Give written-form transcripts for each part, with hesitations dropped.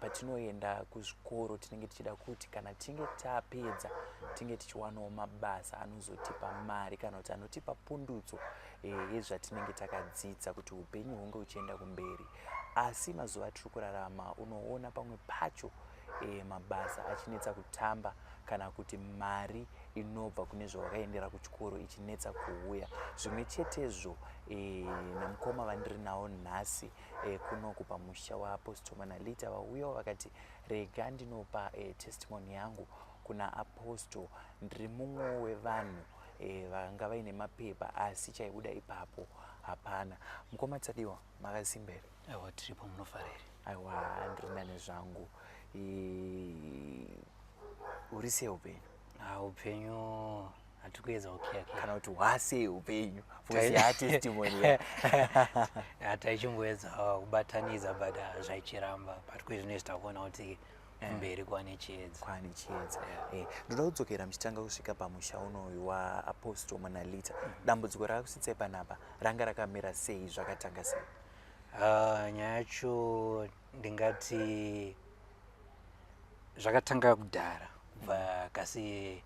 Patinoenda kuzvikoro tinenge tichida kuti kana tinge tapedza tinge tichiwanawo mabasa anozotipa mari kana kuti anotipa pundutso yezvatinenge takadzidza kuti upenyu hunge huchienda kumberi. Asi mazuva atiri kurarama unoona pamwe pacho mabasa achinetsa kutamba kana kuti mari inobva kune zvawakaendera kuchikoro ichinetsa kuuya. Zvimwe chetezvo namukoma vandiri nawo nhasi kunoku pamusha waApostle Manalita, vauyawo vakati rega ndinopa testimony yangu kuna Apostle. Ndiri mumwe wevanhu vanga vaine mapepa asi chaibuda ipapo hapana. Mukoma Tadiwa, makasimba here? Aiwa, tiripo, munofara here? Aiwa, ndiri nane zvangu. Uri sei upenyu? Ah, upenyu hatikuedza kukiyakiya. Kana kuti hwasei upenyu? Because yatestimony. Taichimboedza kubatanidza, but zvaichiramba, but kwezvinezvi takuona kuti kumberi kwane chiedza. Kwane chiedza. Ndoda kudzokera muchitanga kusvika pamusha unoyu waApostle Monalita. Dambudziko rakakusvitsai panapa ranga rakamira sei? Zvakatanga sei? Nyaya yacho ndingati zvakatanga kudhara kubva, kasi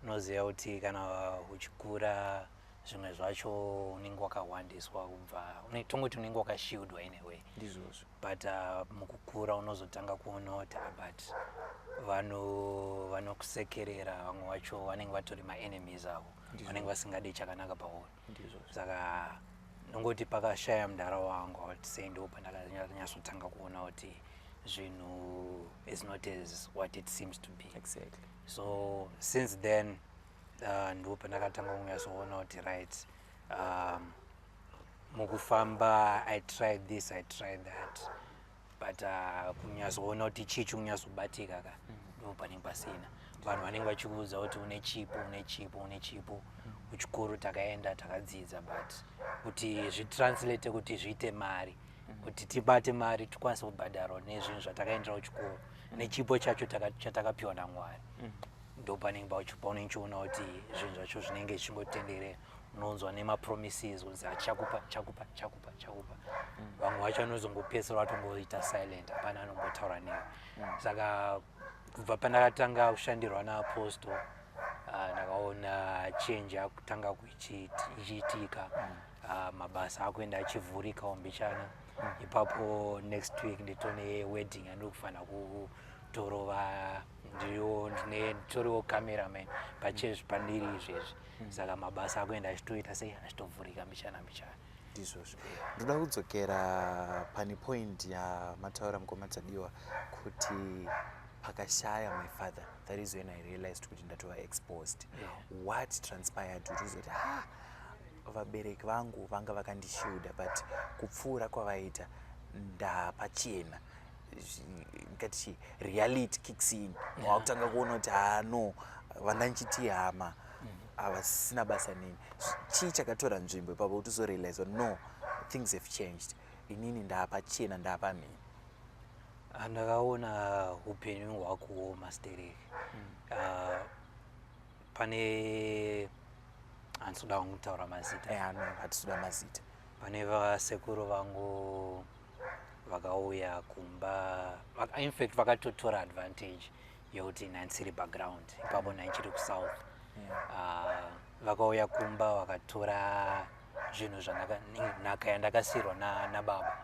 unoziva kuti kana uchikura zvimwe zvacho unenge wakawandiswa kubva tongoti unenge wakashieldwa in a way. Ndizvozvo. But mukukura unozotanga kuona kuti but vanhu vanokusekerera vamwe vacho vanenge vatori maenemies avo, vanenge vasingadi chakanaka pauri. Ndizvozvo. Saka nongoti pakashaya mudhara wangu sei, ndo pandakanyatsotanga kuona kuti zvinhu is not as what it seems to be. So since then ndo pandakatanga kunyatsoona kuti right, mukufamba I tried this, I tried that, but kunyatsoona kuti chii chikunyatsobatika ka, ndo panenge pasina. Vanhu vanenge vachikuudza kuti une chipo, une chipo, une chipo. Kuchikoro takaenda, takadzidza, but kuti zvitranslate kuti zviite mari, kuti tibate mari tikwanise kubhadharwa nezvinhu zvatakaendera kuchikoro nechipo chacho chatakapiwa naMwari, ndo panenge paunenge uchiona kuti zvinhu zvacho zvinenge zvichingotenderera. Unonzwa nemapromises kunzi achakupa, chakupa, chakupa, chakupa. Vamwe vacho vanozongopedzisira vatongoita silent, hapana anombotaura newe. Saka kubva pandakatanga kushandirwa naApostle, ndakaona change yakutanga ichiitika. Mabasa akuenda achivhurikawo mbichana. Ipapo next week nditone wedding yandiri kufanira kutorova, ndiriwo ndine nditoriwo cameraman pachezvi pandiri izvezvi. Saka mabasa akuenda achitoita sei, achitovhurika mbichana mbichana. Ndizvozvo. Ndoda kudzokera pane point yamataura, mukoma Tadiwa, kuti pakashaya my father, that is when I realized kuti ndatova exposed. What transpired kuti uzoti, "Ah, vabereki vangu vanga vakandishielda, but kupfuura kwavaita ndapachena"? Ngati reality kicks in, wakutanga kuona kuti ha, no, vandanchiti hama havasina basa neni. Chii chakatora nzvimbo ipapo kuti uzorealize, "No, things have changed, inini ndaapachena, ndaapamhini"? Ndakaona upenyu hwakuoma stereki. Pane, handisi kuda kutaura mazita. Eh, no, hatisi mazita. Pane vasekuru vangu vakauya kumba, infact vakatotora advantage yekuti ndandisiri background ipapo, ndandichiri kuSouth. Vakauya kumba vakatora zvinhu nhaka yandakasiyirwa nababa.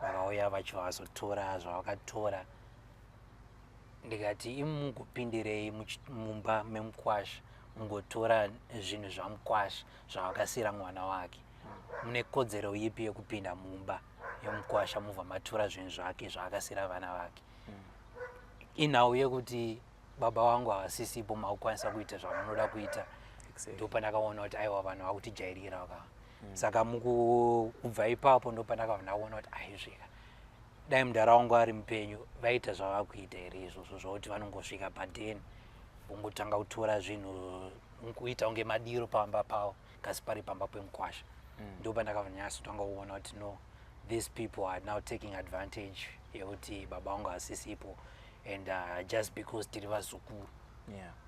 Vakauya vachivazotora zvavakatora. Ndikati, "Imugopindirei mumba memukwasha mungotora zvinhu zvamukwasha zvavakasiyira mwana wake? Mune kodzero ipi yekupinda mumba yemukwasha mubva matora zvinhu zvake zvaakasiyira vana vake? Inhau yekuti baba vangu havasisipo, makukwanisa kuita zvamunoda kuita." Ndopandakaona kuti aiwa, vanhu vakutijairira vaka. Saka kubva ipapo ndopandakabva ndaona kuti aizvika, dai mudhara wangu ari mupenyu vaita zvavakuita here izvozvo, zvokuti vanongosvika padheni vongotanga kutora zvinhu, kuita kunge madiro pamba pavo kasi pari pamba pemukwasha? Ndopandakabva nyatsotanga kuona kuti no, these people are now taking advantage yekuti baba vangu havasisipo and just because tiri vazukuru,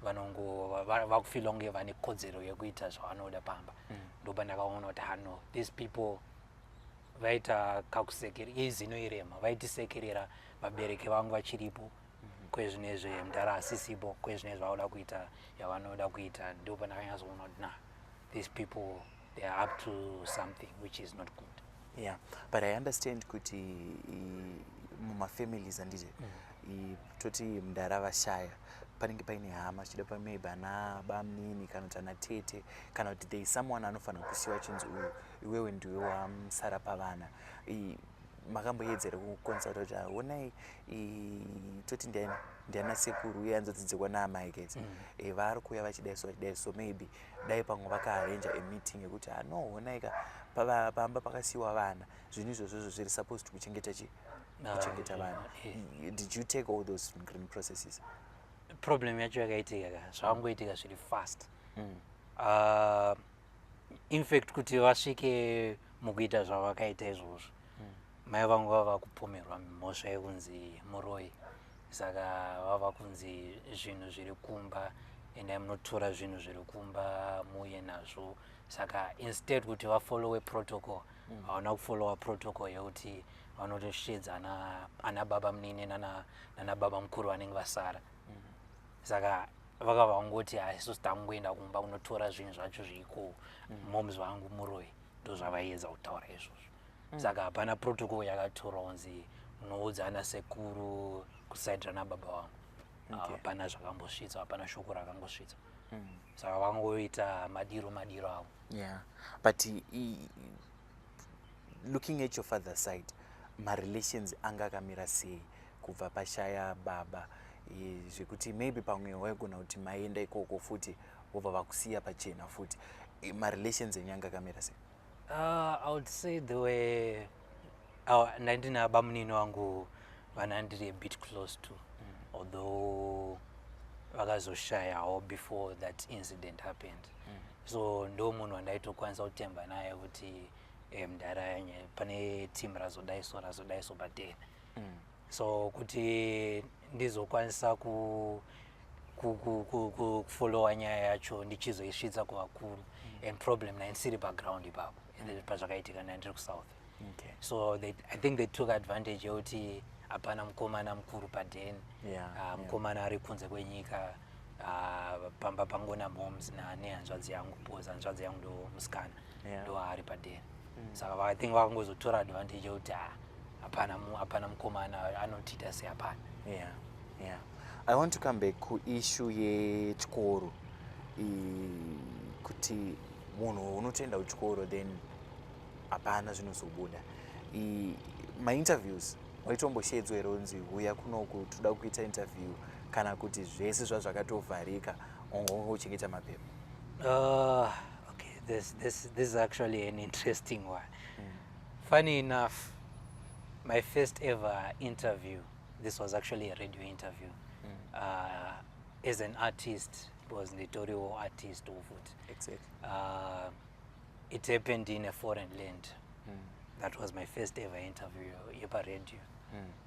vanongo vakufeela kunge vane kodzero yekuita zvavanoda pamba. Ndopandakaona kuti ah, no, these people Vaita kakusekera, izino irema, vaitisekerera vabereki vangu vachiripo. Kwezvinezvi mudhara asisipo, kwezvinezvi vauda kuita yavanoda kuita. Ndo pandakanyatsoona kuti, na, these people, they are up to something which is not good. Yeah, but I understand kuti mumafamilies, handiti, toti mudhara vashaya, panenge paine hama, zvichida pa maybe ana bamunini kana kuti ana tete, kana kuti there is someone anofanira kusiyiwa chinzi, "Uyu, iwewe ndiwe wamusara pavana." Makamboedzera kuconsulta kuti, "Ah, onai, toti ndiani, ndiana sekuru uye hanzvadzi dzekwana keti vari kuuya vachidai so, vachidai so," maybe dai pamwe vakaarrangea a meeting yekuti, "Ah, no, onai ka, pamba pakasiyiwa vana, zvinhu izvozvozvo zviri supposed kuchengeta chi Ah, kuchengeta vana." Did you take all those green processes? Problem yacho yakaitika ka, zvakangoitika zviri fast. In fact, kuti vasvike mukuita zvavakaita izvozvo, mai vangu vava kupomerwa mhosva yekunzi muroi. Saka vava kunzi zvinhu zviri kumba, endai munotora zvinhu zviri kumba, muuye nazvo. Saka instead kuti vafollowe protocol, hauna kufollowa protocol yekuti vanotoshedza ana baba munini nana baba mukuru vanenge vasara. Saka vakabva vangoti, "Ah, isusu tangoenda kumba kunotora zvinhu zvacho zviriko, moms vangu muroi." Ndo zvavaiedza kutaura izvozvo. Saka hapana protocol yakatorwa kunzi munoudza ana sekuru kuside rana baba vangu. Hapana zvakambosvitswa, hapana shoko rakangosvitswa. Saka vangoita madiro madiro avo. Yeah, but looking at your father's side, marelations anga akamira sei kubva pashaya baba? Zvekuti maybe pamwe waigona kuti maenda ikoko futi, vobva vakusiya pachena futi. Marelations enyu anga akamira sei? I would say they were, ndandina bamunini wangu vanandiri a bit close to, although vakazoshayawo before that incident happened. So ndo munhu wandaitokwanisa kutemba naye kuti, mudhara, pane team razodai so, razodai so padena." So kuti ndizokwanisa kufollowa nyaya yacho ndichizoisvitsa kuvakuru, and problem naindisiri paground ipapo pazvakaitika, ndandiri kuSouth. So I think they took advantage yekuti hapana mukomana mukuru paden. Mukomana ari kunze kwenyika, pamba pangona moms nehanzvadzi yangu, because hanzvadzi yangu ndo musikana, ndo ari paden. Saka I think vakangozotora advantage yekuti, ah, hapana mukomana anotiita sehapana. Yeah, I want to come back kuissue yechikoro, kuti munhu unotoenda kuchikoro, then hapana zvinozobuda. Mainterviews waitomboshedzwa here unzi, "Uya kunoku, toda kuita interview," kana kuti zvese zvazvakatovharika, wanga uchengeta mapepa? Okay, this is actually an interesting one. Funny enough, my first ever interview, this was actually a radio interview. As an artist, was nditoriwo artist futi. It happened in a foreign land. That was my first ever interview yepa-radio.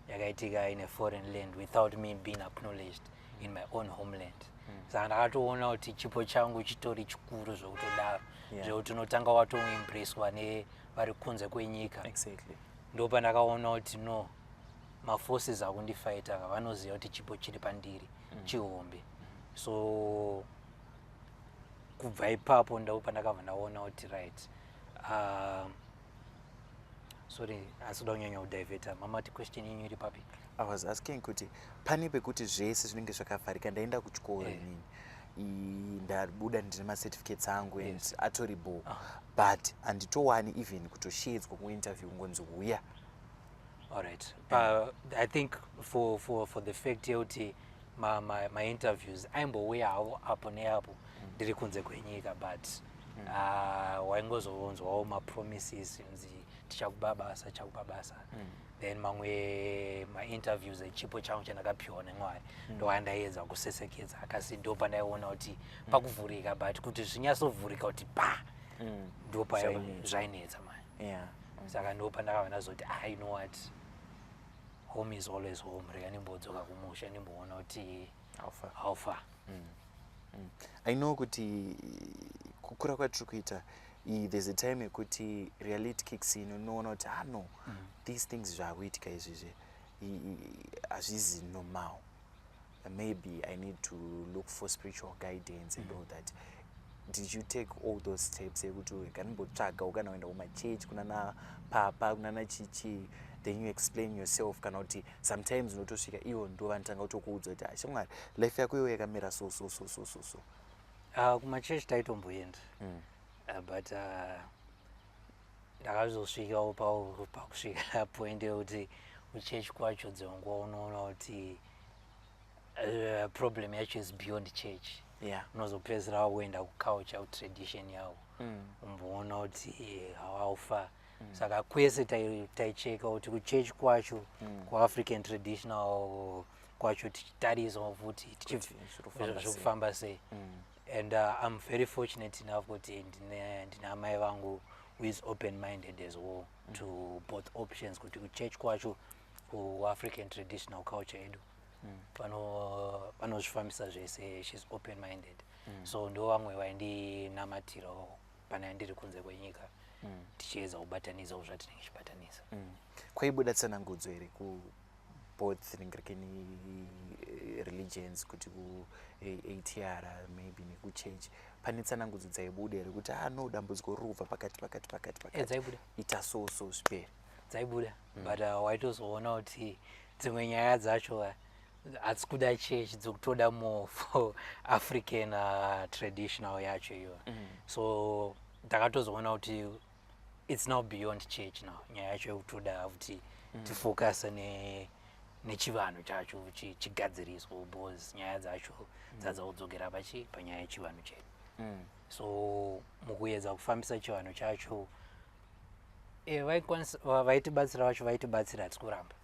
Yakaitika in a foreign land without me being acknowledged in my own homeland. Saka ndakatoona kuti chipo changu chitori chikuru zvekutodaro, zvekuti unotanga watoembracewa nevari kunze kwenyika. Ndo pandakaona kuti, no, maforces akundifighta vanoziva kuti chipo chiri pandiri chihombe. So kubva ipapo ndo pandakabva ndaona kuti, right, sorry, asi kuda kunyanya kudiverta. Mamati question yenyu iri papi? I was asking kuti pane pekuti zvese zvinenge zvakavharika, ndaenda kuchikoro, inini ndabuda, ndine macertificates angu and atori bo, but handitowani even kutoshedzwa kuinterview, kungonzi, "Uya." Alright, I think for the fact yekuti ma interviews aimbouya hawo apo neapo ndiri kunze kwenyika, but waingozonzwawo mapromises, nzi tichakupa basa, tichakupa basa. Then mamwe mainterviews echipo changu chandakapiwa nemwari, ndo andaiedza kusesekedza, akasi ndo pandaiona kuti pakuvhurika, but kuti zvinyatsovhurika kuti pa, ndo Zvainetsa. zvainetsa mani. Saka ndo pandakabva ndazoti, ah, you know what, home is always home, rega ndimbodzoka kumusha, ndimboona kuti How far? How far. I know kuti kukura kwatiri kuita, There's a time yekuti reality kicks in, unoona kuti, ah no, these things zvaakuitika izvizvi hazvizi normal, maybe I need to look for spiritual guidance and all that. Did you take all those steps ekuti kandimbotsvagawo, kana kuenda kumachechi kunana papa, kunana chichi, then you explain yourself, kana kuti sometimes unotosvika ivo ndo vanotanga kutokuudza kuti, "Ashamwari, life yako iwo yakamira so so so so so so"? Kumachechi taitomboenda, but ndakazosvikawo pakusvika point yekuti kuchechi kwacho dzimwe unoona kuti problem yacho is beyond church. Unozopedzisira wakuenda kuculture, kutradition yavo, umboona kuti hawaufa. Saka kwese taicheka kuti kuchechi kwacho, kuAfrican traditional kwacho, tichitarisawo futi Kuti zviri kufamba sei. Zvekufamba sei. And I'm very fortunate enough kuti ndine amai vangu who is open minded as well to both options, kuti kuchurch kwacho, kuAfrican traditional culture yedu, vanozvifambisa zvese. She's open minded, so ndo vamwe vaindinamatirawo pana ndiri kunze kwenyika, tichiedza kubatanidzawo zvatinenge tichibatanidza. Kwaibuda tsanangudzo here ku both ringirikeni religions, kuti kuATR maybe nekuchurch, pane tsanangudzo dzaibuda here kuti, ah no, dambudziko riri kubva pakati pakati pakati pakati? Dzaibuda. Ita so so, zvipere. Dzaibuda, but waitozoona kuti dzimwe nyaya dzacho hadzisi kuda church, dzikutoda more for African traditional yacho iyo. So ndakatozoona kuti it's now beyond church now, nyaya yacho yekutoda kuti tifocuse nechivanhu chacho chigadziriswe, because nyaya dzacho dzadza kudzokera pachi panyaya yechivanhu chedu. So mukuedza kufambisa chivanhu chacho, vaitibatsira vacho vaitibatsira, hatisi kuramba.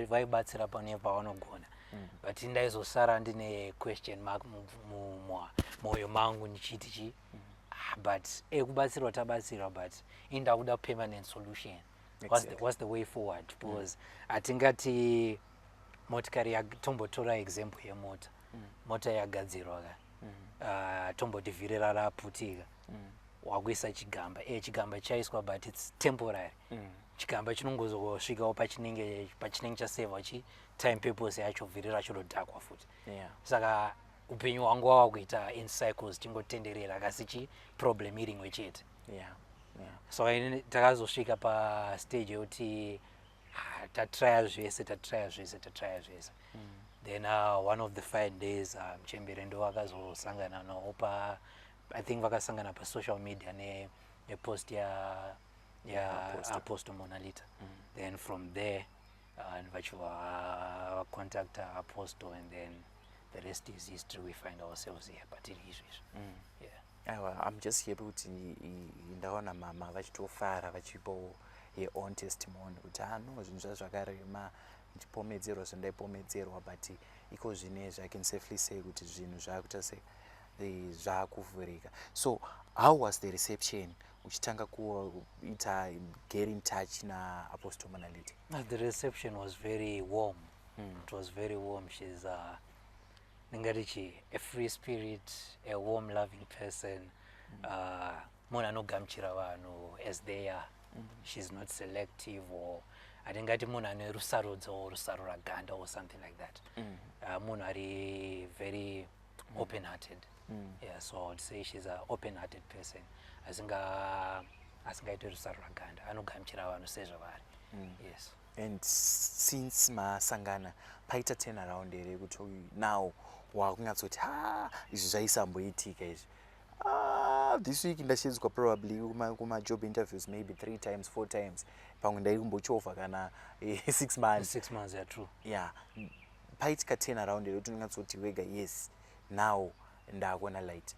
Vaibatsira pane pavanogona, but ndaizosara ndine question mark mumwoyo mangu ndichiti chi, ah, but kubatsirwa tabatsirwa, but indakuda permanent solution. What's the way forward? Because hatingati motikari, tombotora example yemota, mota yagadzirwa ka, tomboti vhiri raraputika, wakuisa chigamba, chigamba chaiswa, but it's temporary. Chigamba chinongozosvikawo pachinenge chasevha chi time purpose yacho, vhiri racho rodhakwa futi. Saka upenyu hwangu wava kuita in cycles, tingotenderera kasi chi problem iri imwe chete. So ini takazosvika pastage yekuti, ah, tatraya zvese, tatraya zvese, tatraya zvese. Then one of the fine days, muchembere ndo vakazosangana nawo pa, I think vakasangana pasocial media nepost ya Apostle. Apostle Monalita. Then from there vachibva vacontacta Apostle, and then the rest is history. We find ourselves here patiri izvezvi, yeah. Aiwa, I'm just happy kuti ndaona mama vachitofara, vachipawo her own testimony kuti, ah no, zvinhu zvazvakarema, ndichipomedzerwa zvandaipomedzerwa, but iko zvinezvi I can safely say kuti zvinhu zvaakuita se zvaakuvhurika. So how was the reception uchitanga kuita get in touch naApostle Monalita? The reception was very warm. It was very warm. She's ndingati chi a free spirit, a warm, loving person, munhu anogamuchira vanhu as they are. She's not selective, or hatingati munhu ane rusarudzo or rusaruraganda or something like that. Munhu ari very open hearted. Yeah, so I would say she's an open hearted person asingaiti rusaruraganda, anogamuchira vanhu sezvavari, yes. And since masangana, paita turn around here kuti now wakunyatsoti, ha, izvi zvaisamboitika izvi, ah, this week ndashedzwa probably kuma-job interviews maybe three times, four times, pamwe ndai kumbochovha kana 6 months? 6 months, yeah, true. Yeah, paitika turn around here kuti unonyatsoti wega, yes, now ndakuona light?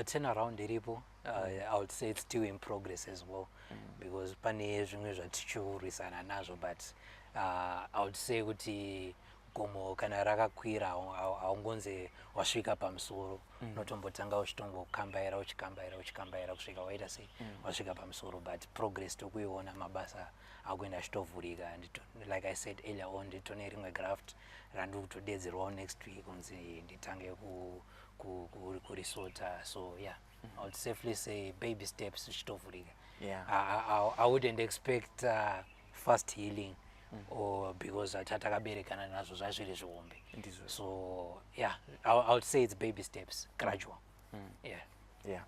Turn around iripo. I would say it's still in progress as well, because pane zvimwe zvatichiurwisana nazvo, but I would say kuti gomo kana rakakwira, haungonzi wasvika pamusoro. Unotombotanga uchitongokambaira, uchikambaira, uchikambaira kusvika waita sei, wasvika pamusoro. But progress tokuiona, mabasa akuenda achitovhurika. Like I said earlier on, nditone rimwe graft randiri kutodedzerwawo next week kunzi nditange kurisota, so yeah. I would safely say baby steps zvichitovhurika. I wouldn't expect fast healing or because tatakaberekana nazvo, zvazviri zvihombe. Ndizvo. So yeah, I would say it's baby steps, gradual, yeah. Yeah.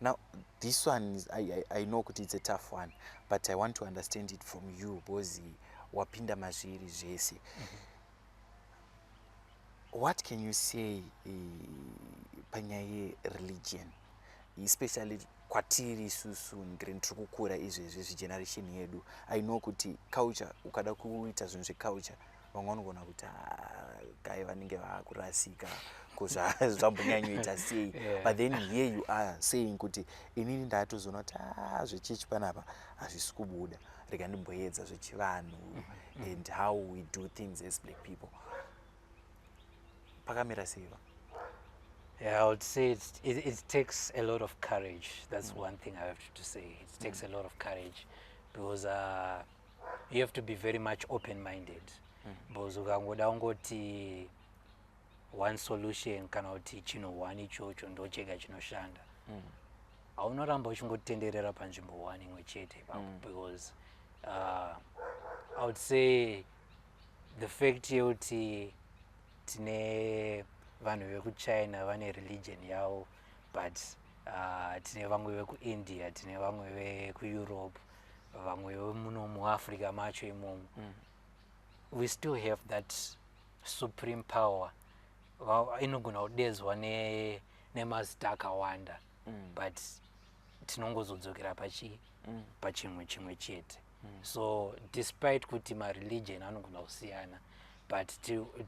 Now, this one is, I know kuti it's a tough one, but I want to understand it from you because wapinda mazviri zvese. What can you say panyaya yereligion, especially kwatiri isusu ngiri tiri kukura izvezvi, zvegeneration yedu? I know kuti culture, ukada kuita zvinhu zveculture, vamwe vanogona kuti, "Ah, gai vanenge vaakurasika, ko zvambonyanyoita sei?" But then here you are saying kuti inini ndatozoona kuti, "Ah, zvechechi panapa hazvisi kubuda, rega ndimboedza zvechivanhu and how we do things as black people." Pakamira sei va? Yeah, I would say it takes a lot of courage. That's one thing I have to say. It takes a lot of courage because you have to be very much open-minded. Because ukangoda ungoti one solution kana kuti chinhu one ichocho ndo chega chinoshanda, haunoramba uchingotenderera panzvimbo one imwe chete ipapo. Because I would say the fact yekuti tine vanhu vekuChina vane religion yavo, but tine vamwe vekuIndia, tine vamwe vekuEurope, vamwe vemuno muAfrica macho imomo, we still have that supreme power. Inogona kudedzwa nemazita akawanda, but tinongozodzokera pachi pachimwe chimwe chete. So despite kuti mareligion anogona kusiyana, but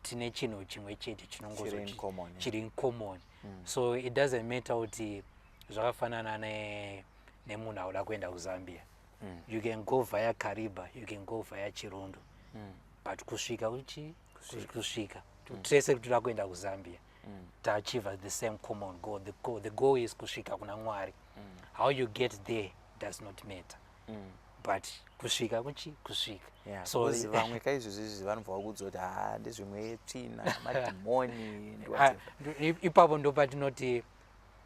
tine chinhu chimwe chete Chiri in common, yeah. Chiri in common. So it doesn't matter kuti zvakafanana nemunhu auda kuenda kuZambia, you can go via Kariba, you can go via Chirundu, but kusvika kuchi kusvika tese toda kuenda kuZambia, taachieve the same common goal. The goal is kusvika kuna Mwari. How you get there does not matter, but kusvika kuchi kusvika. So so vamwe kaizvozvo izvi vanobva vakuudza kuti, "Ha, ndezvimwe tsvina, madhimoni," and Ah, whatever. Ipapo ndo patinoti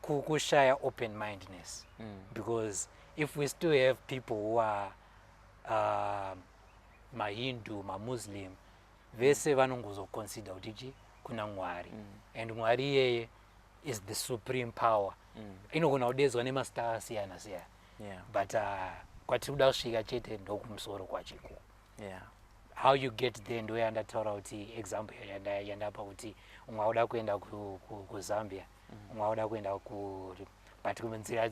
kushaya open mindedness, because if we still have people who are maHindu, maMuslim, vese vanongozoconsider kuti chi kuna Mwari, and Mwari iyeye is the supreme power. Inogona kudedzwa nemazita akasiyana siyana, but kwatiri kuda kusvika chete ndokumusoro kwachiko. How you get there ndo yandataura kuti example yandapa kuti umwe auda kuenda kuZambia, umwe auda kuenda ku, but nzira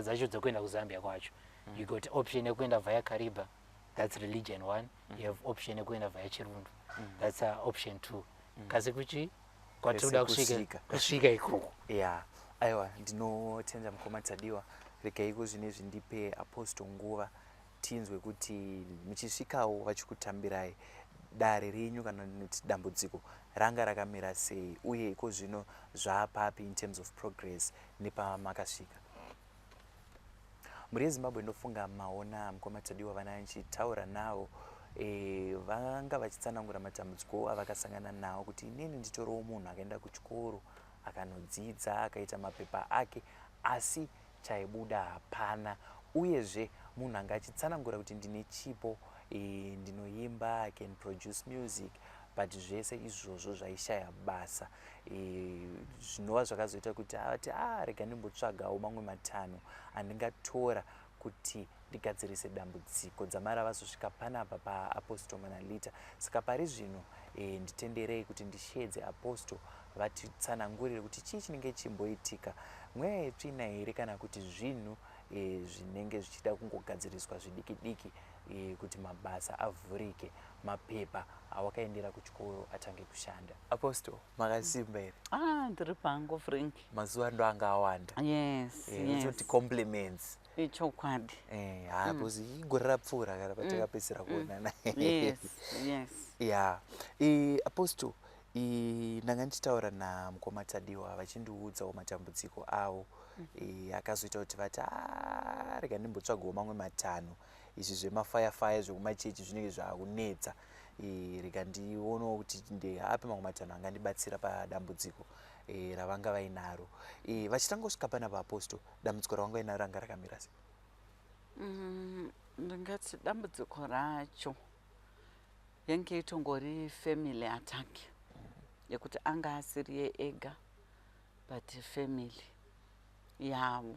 dzacho dzekuenda kuZambia kwacho, you got option yekuenda via Kariba, that's religion one. You have option yekuenda via Chirundu, that's option two. Kasi kuchi kwatiri kuda Kwese kusvika kusvika. Kusvika ikoko. Yeah, aiwa, ndinotenda mukoma Tadiwa. Regaiko zvinezvi ndipe Apostle nguva, tinzwe kuti muchisvikawo vachikutambirai, dare renyu kana kuti dambudziko ranga rakamira sei, uye iko zvino zvaapapi in terms of progress nepamakasvika. Mhuri yeZimbabwe, ndofunga maona mukoma Tadiwa vana nchitaura navo, vanga vachitsanangura matambudziko avakasangana nawo, kuti inini nditoriwo munhu akaenda kuchikoro, akanodzidza, akaita mapepa ake, asi chaibuda hapana. Uyezve munhu anga achitsanangura kuti ndine chipo, ndinoimba, I can produce music, but zvese izvozvo zvaishaya basa, zvinova zvakazoita kuti avati, "A, rega ndimbotsvagawo mamwe matanho andingatora kuti ndigadzirise dambudziko." Dzamara vazosvika panapa paApostle Manalita. Saka pari zvino, nditenderei kuti ndishedze Apostle vatitsanangurire kuti chii chinenge chimboitika, mweya yetsvina here kana kuti zvinhu zvinenge zvichida kungogadziriswa zvidiki diki, kuti mabasa avhurike, mapepa awakaendera kuchikoro atange kushanda. Apostle, makasimba here? Ah, ndiri pangu, Frank. Mazuva ndo anga awanda. Yes. Toti compliments. Ichokwadi. Ha, because igore rapfuura kana patakapedzisira kuonana. yes. Ya, Apostle, ndanga ndichitaura namukoma Tadiwa vachindiudzawo matambudziko avo, akazoita kuti vati, "Ah, ah, rega ndimbotsvagawo mamwe matanho, izvi zvemafayafaya zvekumachechi zvinenge zvakunetsa. Rega ndionewo kuti ndeapi mamwe matanho angandibatsira padambudziko ravanga vainaro. Vachitanga kusvika panapa, Apostle, dambudziko ravanga vainaro ranga rakamira sei? Ndingati dambudziko racho yange itongori family attack, yekuti anga asiriye ega but family yavo.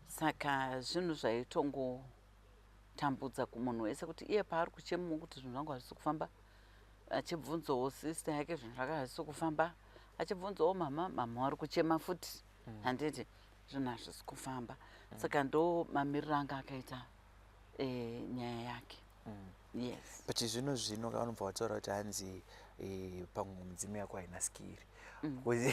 Saka zvinhu zvaitongotambudza kumunhu wese, kuti iye paari kuchemawo kuti zvinhu zvangu hazvisi kufamba, achibvunzawo sister yake, zvinhu zvake hazvisi kufamba, achibvunzawo mama, mama vari kuchema futi, handiti, zvinhu hazvisi kufamba. Saka ndo mamiriro anga akaita nyaya yake, yes. But zvino zvino vanobva vataura kuti hanzi pamwe mudzimu yako haina skill.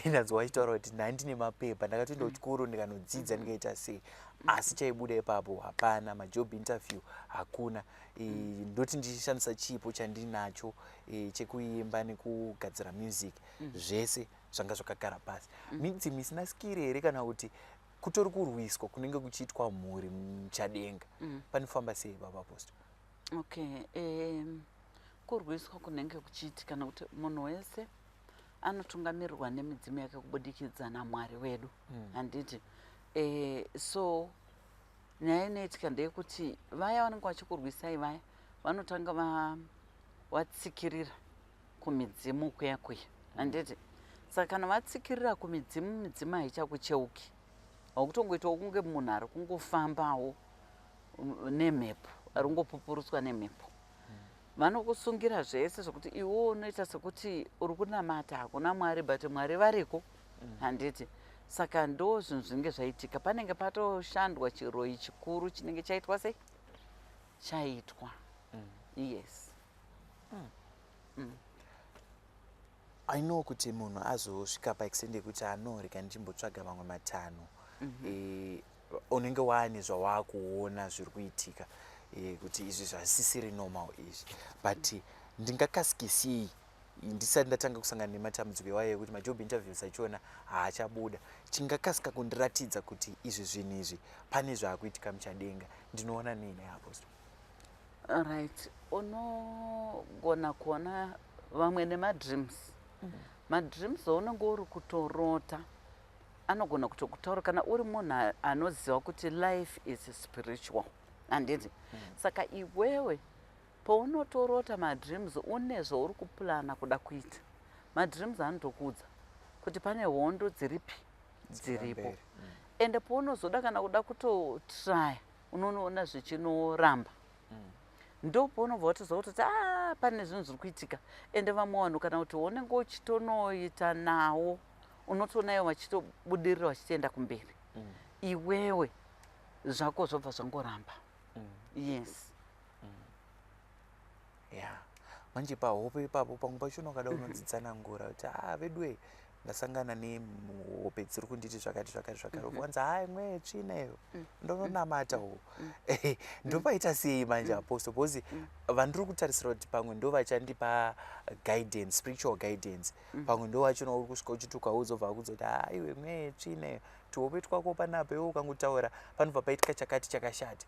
Ndanzwa vachitaura kuti ndandine mapepa, ndakatoenda kuchikoro, ndikanodzidza, ndikaita sei, asi chaibuda ipapo hapana, majob interview hakuna. Ndoti ndichishandisa chipo chandinacho chekuimba nekugadzira music, zvese zvanga zvakagara pasi. Midzimu isina skill here, kana kuti kutori kurwiswa kunenge kuchiitwa mhuri muchadenga? Panofamba sei, baba Apostle? Okay, kurwiswa kunenge kuchiitika nekuti munhu wese anotungamirirwa nemidzimu yake kubudikidza naMwari wedu, handiti? So nyaya inoitika ndeyekuti vaya vanenge vachikurwisai, vaya vanotanga vatsikirira kumidzimu kuya kuya, handiti? Saka kana vatsikirira kumidzimu, midzimu haichakucheuki, wakutongoitawo kunge munhu ari kungofambawo nemhepo, ari kungopupurutswa nemhepo. Vanokusungira zvese zvokuti iwe unoita sekuti uri kunamata hakuna Mwari, but Mwari variko, handiti? Saka ndo zvinhu zvinenge zvaitika. Panenge patoshandwa chiroyi chikuru chinenge chaitwa sei, chaitwa, yes. I know kuti munhu azosvika paextent yekuti anorega ndichimbotsvaga mamwe matanho, unenge waane zvawaakuona zviri kuitika, kuti izvi zvasisiri normal izvi. But ndingakasikisei ndisati ndatanga kusangana nematambudziko iwayo ekuti majob interviews achona haachabuda? Chingakasika kundiratidza kuti izvi zvinhu izvi pane zvaakuitika muchadenga, ndinoona nei, neApostle? Right, unogona kuona vamwe nemadreams. Madreams aunenge uri kutorota anogona kutokutaura kana uri munhu anoziva kuti life is spiritual, handiti? Saka iwewe paunotorota madreams, une zvauri kuplana kuda kuita. Madreams anotokuudza kuti pane hondo dziripi dziripo. Mberi. Ende paunozoda kana kuda kutotraya, unonoona zvichinoramba. Ndo paunobva watoziva kutoti a pane zvinhu zviri kuitika. Ende vamwe vanhu, kana kuti unenge uchitonoita nawo, unotoona ivo vachitobudirira, vachitoenda kumberi, iwewe zvako zvobva zvangoramba, yes. Ya, manje pahope ipapo, pamwe pachona ukada unodzitsanangura kuti a vedwe ndasangana nehope dziri kunditi zvakati zvakati zvakati, wanzi hai, mwe tsvina iyo, ndononamata uko. Ndopaita sei manje, Apostle? Because vandiri kutarisira kuti pamwe ndo vachandipa guidance, spiritual guidance, pamwe ndo vachona uri kusvika uchiti ukaudza, ubva vakudza kuti haiwe, mwe tsvina iyo, tuhope twako panapa, iwe ukangotaura panobva paitika chakati chakashata.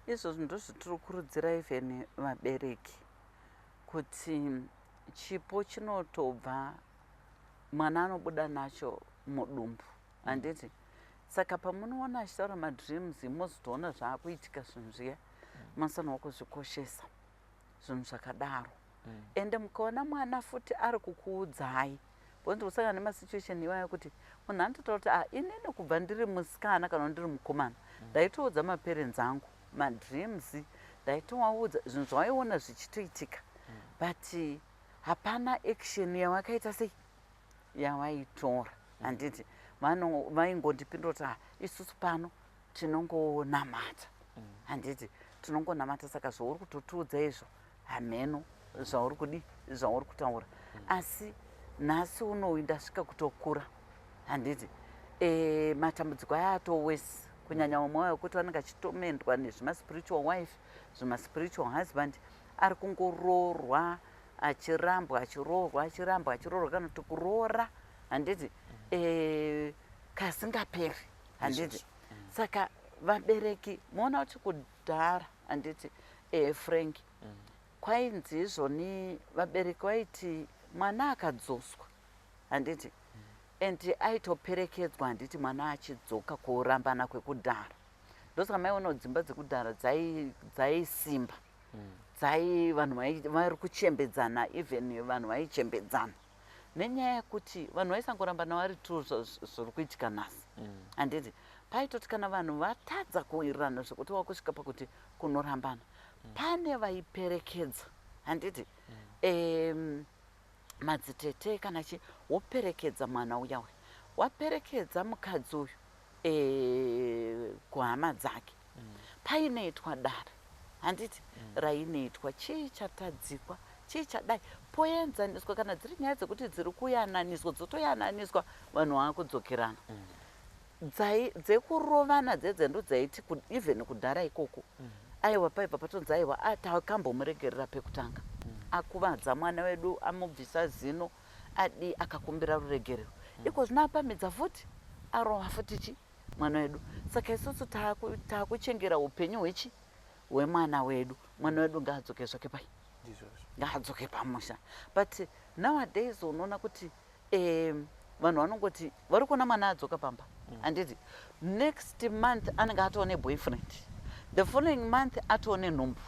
Izvozvo ndozvitiri kurudzira even vabereki, kuti chipo chinotobva mwana anobuda nacho mudumbu, handiti? Saka pamunoona achitaura madreams, mozotoona zvaakuitika zvinhu zviya, munofanirwa kuzvikoshesa zvinhu zvakadaro. Ende mukaona mwana futi ari kukuudzai, bonzi kusangana nemasituation iwayo kuti munhu anototaura kuti ah, inini kubva ndiri musikana kana ndiri mukomana, ndaitoudza maparents angu madreams, ndaitovaudza zvinhu zvavaiona zvichitoitika, but hapana action yavakaita sei, yavaitora, handiti? Vaingondipindura kuti ah, isusu pano tinongonamata, handiti? Tinongonamata, saka zvauri kutotiudza izvo hameno zvauri kudi, zvauri kutaura. Asi nhasi unoyu ndasvika kutokura, handiti? Matambudziko aya atowesi, kunyanya vamwe vayo kuti vanenge achitomendwa nezvimaspiritual wife, zvimaspiritual husband, ari kungoroorwa achirambwa, achiroorwa achirambwa, achiroorwa, kana kuti kuroora, handiti? Kasingaperi, handiti? Saka vabereki, moona kuti kudhara, handiti, Frank, kwainzi izvoni vabereki vaiti mwana akadzoswa, handiti, and aitoperekedzwa, handiti, mwana achidzoka kurambana kwekudhara. Ndosaka maiona kuti dzimba dzekudhara dzaisimba, dzai vanhu vari kuchembedzana, even vanhu vaichembedzana nenyaya yekuti vanhu vaisangorambana vari tu zviri kuitika nhasi, handiti. Paitoti kana vanhu vatadza kuwirirana zvekuti wakusvika pakuti kunorambana, pane vaiperekedza, handiti, madzitete kana chi woperekedza mwana uya uya, waperekedza mukadzi uyu kuhama dzake. Painoitwa dare, handiti, rainoitwa, chii chatadzikwa, chii chadai, poenzaniswa. Kana dziri nyaya dzekuti dziri kuyananiswa, dzotoyananiswa, vanhu vaakudzokerana. Dzekurovana dzedze ndo dzaiti even kudhara ikoko, aiwa, paibva patonzi, aiwa, takambomuregerera pekutanga, akuvadza mwana wedu, amubvisa zino, adi akakumbira ruregerero. Iko zvino apamhidza futi, arova futi chi mwana wedu. Saka isusu taakuchengera upenyu hwechi hwemwana wedu. Mwana wedu ngaadzoke zvake pai, ngaadzoke pamusha. But nowadays unoona kuti vanhu vanongoti vari kuona mwana adzoka pamba, handiti, next month anenge atoo neboyfriend, the following month atoo nenhumbu,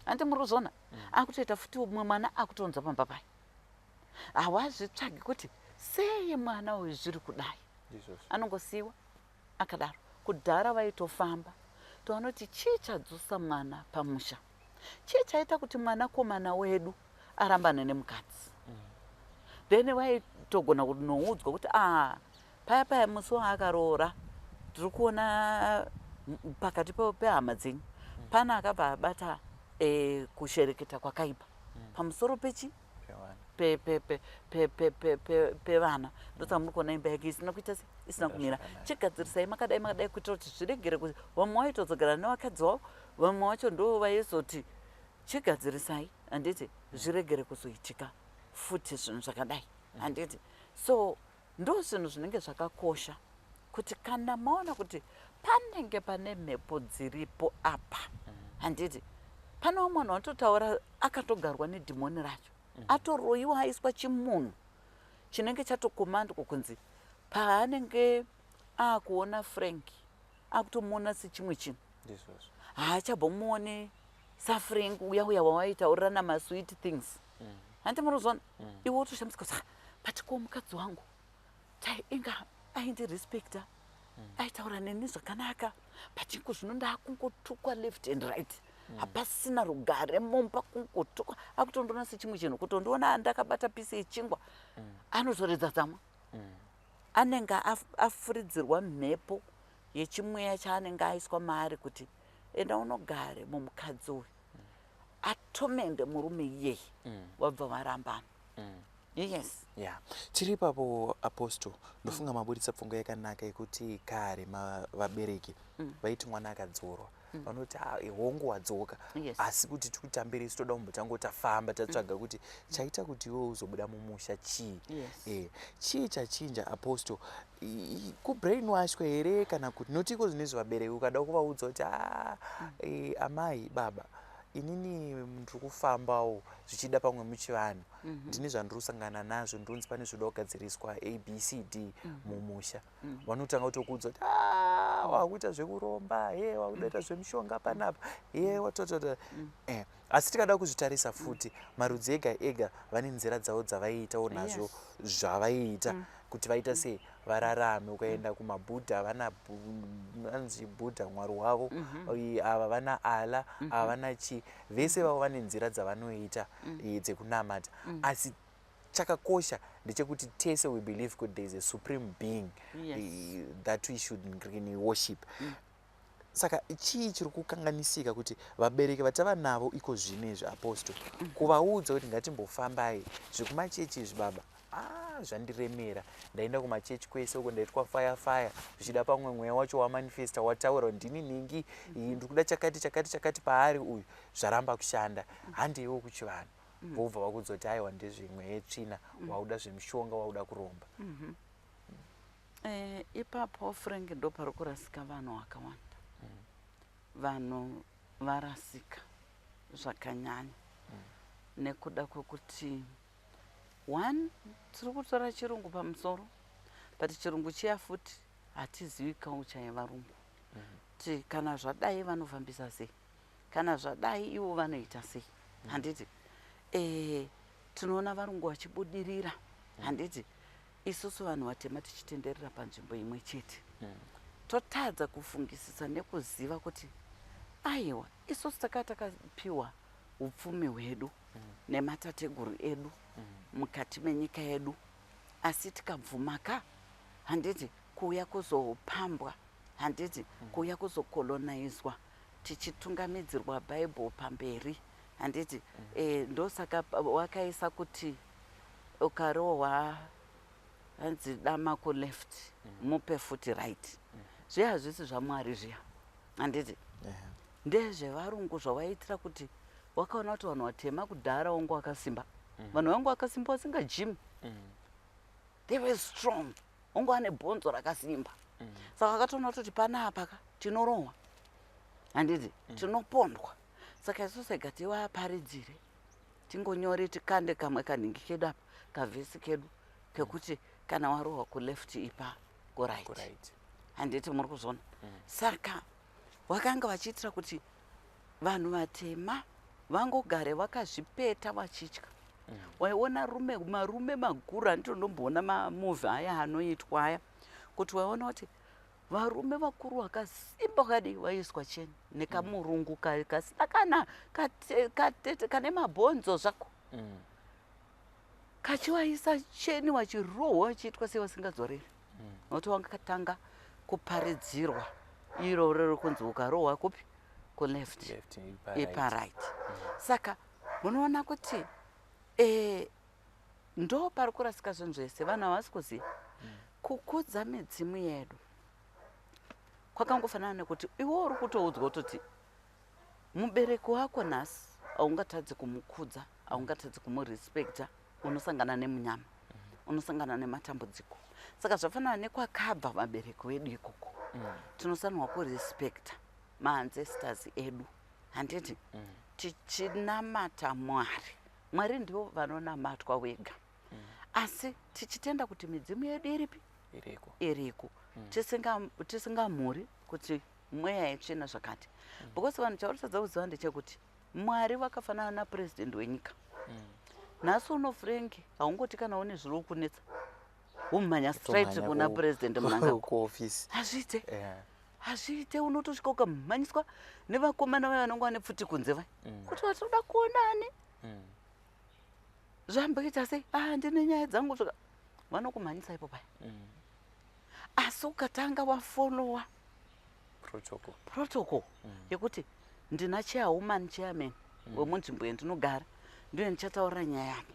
handiti? Muri kuzviona, akutoita futi umwe mwana, akutounza pamba pai. Hawazvitsvagi kuti sei mwana uyu zviri kudai, anongosiyiwa akadaro. Kudhara vaitofamba, tovanoti chii chadzosa mwana pamusha, chii chaita kuti mwanakomana wedu arambane nemukadzi. Then vaitogona kunoudzwa kuti a paya paya musi waakaroora, tiri kuona pakati pehama dzenyu pana akabva abata kushereketa kwakaipa pamusoro pechi pevana. Ndosaka muri kuona imba yake isina kuita se isina kumira. Chigadzirisai makadai makadai, kuitira kuti zviregere kuti vamwe vaitodzokera nevakadzi vavo, vamwe vacho ndo vaizoti chigadzirisai, handiti, zviregere kuzoitika futi zvinhu zvakadai, handiti. So ndo zvinhu zvinenge zvakakosha kuti kana maona kuti panenge pane mhepo dziripo apa, handiti, pane vamwe vanhu vanototaura akatogarwa nedhimoni racho, atoroyiwa, aiswa chimunhu chinenge chatokomandwa kunzi paanenge aakuona Frank, akutomuona sechimwe chinhu, haachabhomuoni saFrank uya uya wawaitaurirana masweet things, handiti? Muri kuzviona, iwe wotoshamisika kuti, "But ko mukadzi wangu inga aindirespekta, aitaura neni zvakanaka, but iko zvino ndaakungotukwa left and right, hapasina rugare mumba, kungotukwa." Akutondiona sechimwe chinhu, kutondiona ndakabata pisi yechingwa anotoredza tsamwa. Anenge afuridzirwa mhepo yechimweya chaanenge aiswa maari kuti enda unogare mumukadzi uyu, atomende murume iyeye, wabva varambana. Yes. Ya, tiri ipapo, Apostle. Ndofunga maburitsa pfungwa yakanaka yekuti kare vabereki vaiti mwana akadzorwa, vanoti, "Ah, hongu wadzoka, asi kuti tikutambire isu, toda kumbotanga tafamba tatsvaga kuti chaita kuti iwe uzobuda mumusha chii." Chii chachinja, Apostle? Kubrainwashwa here, kana kuti noti iko zvinezvi vabereki ukada kuvaudza kuti, "Ah, amai, baba, inini ndiri kufambawo zvichida pamwe muchivanhu, ndine zvandiri kusangana nazvo, ndonzi pane zvoda kugadziriswa ABCD mumusha," vanotanga kutokuudza kuti, "Ah, wakuita zvekuromba, he wakudaita zvemishonga panapa, he watotota." Asi tikada kuzvitarisa futi, marudzi ega ega vane nzira dzavo dzavaiitawo nazvo zvavaiita kuti vaita sei vararame. Ukaenda kumaBuddha, vana anzi Buddha mwari wavo, ava vana Allah, ava vana chii, vese vavo vane nzira dzavanoita dzekunamata. Asi chakakosha ndechekuti tese we believe kuti there is a supreme being that we should really worship. Saka chii chiri kukanganisika kuti vabereki vatava navo iko zvino izvi, Apostle, kuvaudza kuti ngatimbofambai zvekumachechi izvi, baba, ah, zvandiremera, ndaenda kumachechi kwese uko, ndaitwa fire fire, zvichida pamwe mweya wacho wamanifesta, wataura kuti ndini nhingi iyi, ndiri kuda chakati chakati chakati paari uyu, zvaramba kushanda, handeiwo kuchivanhu," vobva vakuudza kuti, "Aiwa, ndezvemweya yetsvina, wauda zvemishonga, wauda kuromba"? Ipapo Frank, ndo pari kurasika vanhu vakawanda. Vanhu varasika zvakanyanya nekuda kwekuti, one, tiri kutora chirungu pamusoro, but chirungu chiya futi hatizivi culture yevarungu, kuti kana zvadai vanofambisa sei, kana zvadai ivo vanoita sei, handiti? Tinoona varungu vachibudirira, handiti? Isusu vanhu vatema tichitenderera panzvimbo imwe chete, totadza kufungisisa nekuziva kuti aiwa, isusu takaa takapiwa upfumi hwedu nematateguru edu mukati menyika yedu, asi tikabvuma ka, handiti, kuuya kuzopambwa, handiti, kuuya kuzokolonizwa tichitungamidzirwa Bhaibheri pamberi, handiti? Ndosaka wakaisa kuti ukarohwa, hanzi dama kuleft, mupe futi right. Zviya hazvisi zvaMwari zviya, handiti? Ndezvevarungu zvavaitira kuti wakaona kuti vanhu vatema kudhara wangu wakasimba, vanhu vangu vakasimba vasingajimi. They were strong, wangu ane bhonzo rakasimba. Saka vakatoona kutoti panapa ka tinorohwa, handiti, tinopondwa. Saka isusu ega tivaparidzire, tingonyore, tikande kamwe kanhingi kedu apa, kavhesi kedu kekuti kana warohwa kuleft, ipa kuright. Kuright. Handiti muri kuzviona? Saka vakanga vachiitira kuti vanhu vatema vangogare vakazvipeta vachitya. Waiona rume, marume makuru, handitonomboona mamovie aya anoitwa aya, kuti waiona kuti varume vakuru vakasimba kadii vaiswa cheni nekamurungu kasina kana katete, kane mabhonzo zvako, kachivaisa cheni, vachirohwa, vachiitwa sei, vasingadzoreri, nokuti vangatanga kuparidzirwa iro riri kunzi ukarohwa kupi, kuleft, Left, ipa ipa right. right. Saka munoona kuti ndo pari kurasika zvinhu zvese. Vanhu havasi kuziva kukudza midzimu yedu kwakangofanana nekuti iwe uri kutoudzwa kutoti mubereki wako nhasi haungatadzi kumukudza, haungatadzi kumurespekta, unosangana nemunyama, unosangana nematambudziko. Saka zvafanana nekwakabva vabereki vedu ikoko, tinofanirwa kurespekta maancestors edu, handiti? Tichinamata Mwari. Mwari ndivo vanonamatwa wega, asi tichitenda kuti midzimu yedu iripi? Iriko. Iriko. Tisingamhuri kuti mweya yetsvina zvakati, because vanhu chaurikutadza kuziva ndechekuti Mwari vakafanana napurezidendi wenyika. Nhasi uno, Frank, haungoti kana une zviri kunetsa womhanya straight Kutomhanya kuna Purezidendi Mnangagwa. Kuofisi. Hazviite. Hazviite. Unotosvika ukamhanyiswa nevakomana vaya vanonge vane pfuti kunze vai, kuti vatoda kuonani, zvamboita sei? Ah, ndine nyaya dzangu zvaka vanokumhanyisa ipo paya. Asi ukatanga wafolowa protocol, protocol yekuti ndina chairwoman, chairman wemunzvimbo yandinogara, ndiyo ndichataurira nyaya yangu,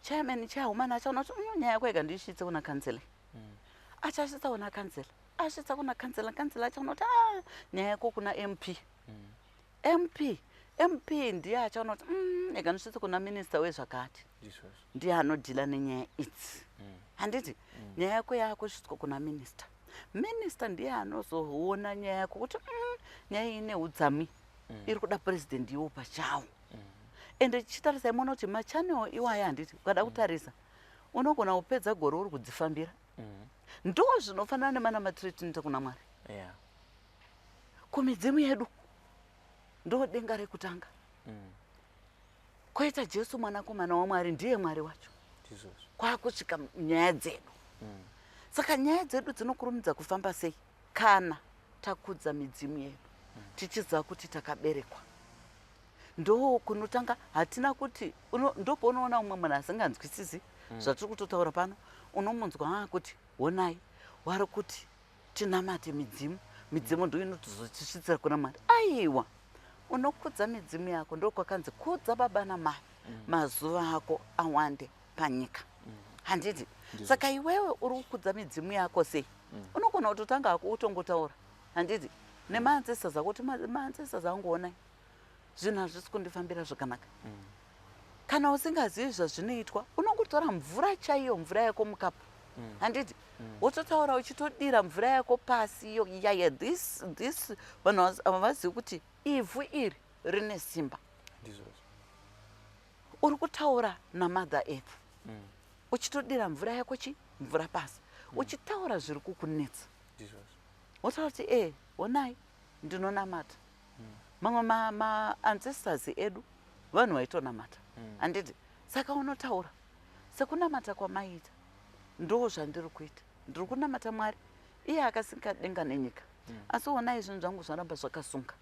chairman, chairwoman achaona kuti nyaya yako ega ndiisvitse kuna kansela." Achasvitsa kuna kansela, asvitsa kuna kansela, kansela achaona kuti, "Ah, nyaya yako kuna MP." MP ndiye achaona kuti, ega ndisvitse kuna minista wezvakati." Ndizvozvo. Ndiye anodhila nenyaya idzi, handiti? Nyaya yako yaakusvitswa kuna minista. Minista ndiye anozoona nyaya yako kuti, nyaya iyi ine udzami, iri kuda purezidendi iwo pachawo." Ende chitarisai muona kuti machannel iwaya, handiti, ukada kutarisa unogona kupedza gore uri kudzifambira. Ndo zvinofanana nemanamatiro etinoita kuna Mwari, kumidzimu yedu. Ndo denga rekutanga, koita Jesu mwanakomana waMwari, ndiye Mwari wacho. Ndizvozvo. Kwakusvika nyaya dzedu. Saka nyaya dzedu dzinokurumidza kufamba sei? Kana takudza midzimu yedu, tichiziva kuti takaberekwa, ndo kunotanga. Hatina kuti ndopaunoona umwe munhu asinganzwisisi zvatiri kutotaura pano, unomunzwa kuti, "Honai, wari kuti tinamate midzimu, midzimu ndo inotozotisvitsira kuna Mwari." Aiwa, unokudza midzimu yako. Ndokwakanzi kudza baba namai, mazuva ako awande panyika, handiti? Saka iwewe uri kukudza midzimu yako sei? Unogona kutotanga hako utongotaura, handiti, nemaancestors ako kuti, "Maancestors angu, onai, zvinhu hazvisi kundifambira zvakanaka." Kana usingazivi zvazvinoitwa, unongotora mvura chaiyo, mvura yako mukapu. Handiti wototaura uchitodira mvura yako pasi iyo yaya. This vanhu havazivi kuti ivhu iri rine simba. Ndizvozvo. Uri kutaura naMother Earth uchitodira mvura yako, chi mvura pasi, uchitaura zviri kukunetsa. Ndizvozvo. Wotaura kuti, "E, honai, ndinonamata." Mamwe maancestors edu vanhu vaitonamata, handiti? Saka unotaura sekunamata kwamaiita, "Ndo zvandiri kuita, ndiri kunamata Mwari iye akasika denga nenyika, asi honai, zvinhu zvangu zvaramba zvakasunga.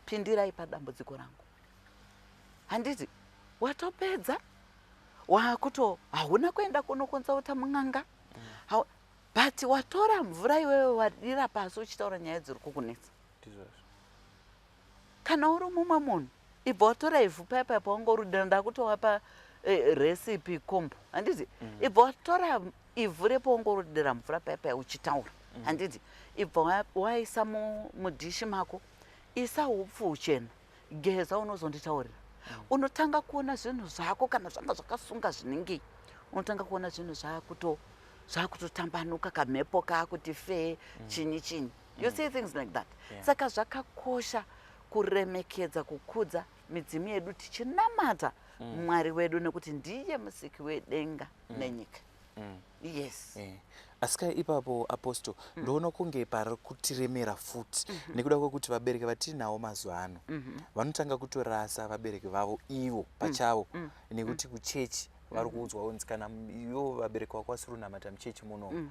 Pindirai padambudziko rangu." Handiti watopedza? Wakuto hauna kuenda kunokonzauta mun'anga, but watora mvura iwewe, wadira pasi uchitaura nyaya dziri kukunetsa. Ndizvozvo. Kana uri mumwe munhu, ibva watora ivhu paya pawangoridira. Ndakutovapa recipe combo, handiti? Ibva watora ivhu repawangoridira mvura paya uchitaura, handiti? Ibva waisa mudhishi mako, isa upfu huchena, geza, unozonditaurira. Unotanga kuona zvinhu zvako, kana zvanga zvakasunga zvinengei, unotanga kuona zvinhu zvakutotambanuka, kamhepo kaakuti fee, chinyi chinyi. You see things like that. Saka zvakakosha kuremekedza, kukudza midzimu yedu tichinamata Mwari wedu, nekuti ndiye musiki wedenga nenyika. Yes. Asi ipapo, Apostle, ndoona kunge pari kutiremera futi nekuda kwekuti vabereki vatinavo mazuva ano vanotanga kutorasa vabereki vavo ivo pachavo, nekuti kuchechi vari kuudzwa kunzi kana ivo vabereki vako vasiri kunamata muchechi muno,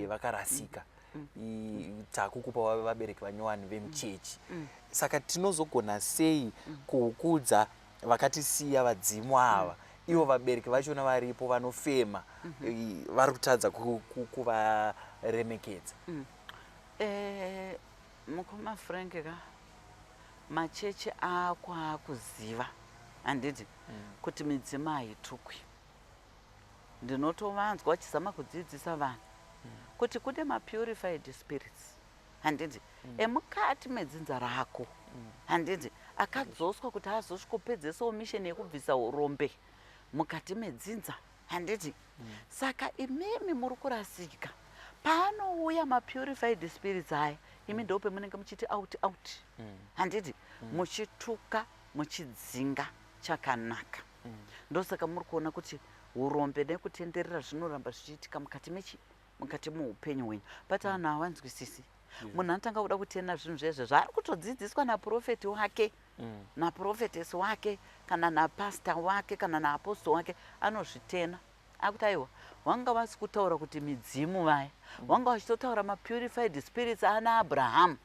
vakarasika. Takukupa vabereki vanyowani vemuchechi. Saka tinozogona sei kukudza vakatisiya, vadzimu ava, ivo vabereki vachona varipo vanofema, vari kutadza kuvaremekedza? Mukoma Frank ka, machechi ako akuziva, handiti, kuti midzimu haitukwi. Ndinotovanzwa vachizama kudzidzisa vanhu kuti kune mapurified spirits, handiti, emukati medzinza rako, handiti, akadzoswa kuti azosvikopedzisawo mission yekubvisa urombe mukati medzinza, handiti? Saka imimi muri kurasika. Paanouya mapurified spirits aya, imi ndo pemunenge muchiti out, out, handiti, muchituka, muchidzinga chakanaka. Ndosaka muri kuona kuti urombe nekutenderera zvinoramba zvichiitika mukati mechi mukati muupenyu hwenyu. But vanhu havanzwisisi. Munhu anotanga kuda kutenda zvinhu zvezvo zvaari kutodzidziswa naprofeti wake, naprofetesi wake, kana napasta wake, kana naapostle wake, anozvitena akuti, "Aiwa, vanga vasi kutaura kuti midzimu vaya, vanga vachitotaura mapurified spirits ana Abrahamu